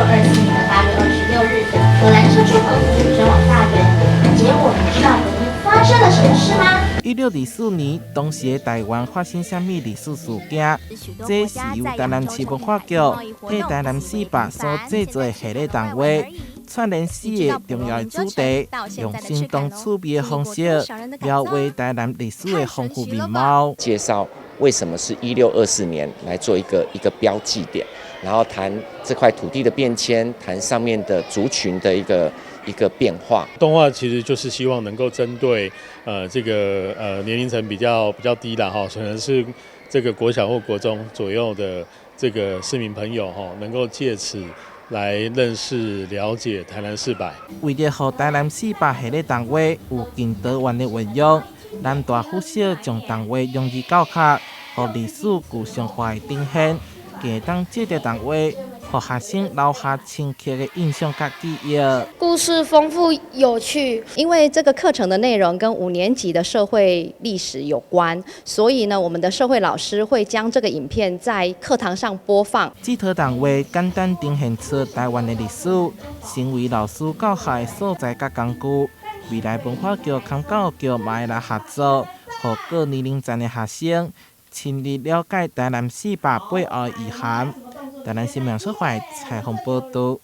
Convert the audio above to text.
1624年的8月26日，荷蘭撤出澎湖，前往大員。結果你知道隔天發生了什麼事嗎？1624年，當時的台灣發生啥物歷史事件？這是由台南市文化局替台南四百所製作的系列動畫，串聯四个重要的主題，用生動趣味的方式描繪台南歷史的豐富面貌。介紹為什麼是一六二四年來做一個標記點，然後談這塊土地的變遷，談上面的族群的一個變化。動畫其實就是希望能夠針對這個年齡層比較低的哈，可能是這個國小或國中左右的這個市民朋友哈，能夠借此來認識了解台南四百。為著予台南四百系列動畫有更多元的運用，南大附小將動畫融入教學，予歷史具象化的呈現，更會當藉著動畫，予學生留下深刻的印象佮記憶。故事豐富有趣，因為這個課程的內容跟五年級的社會歷史有關，所以呢，我們的社會老師會將這個影片在課堂上播放。這套動畫簡單呈現出台灣的歷史，成為老師教學的素材佮工具。未來文化局和教育局嘛會來合作，予各年齡層的學生深入了解台南四百背後的意涵。台南新聞出發採訪報道。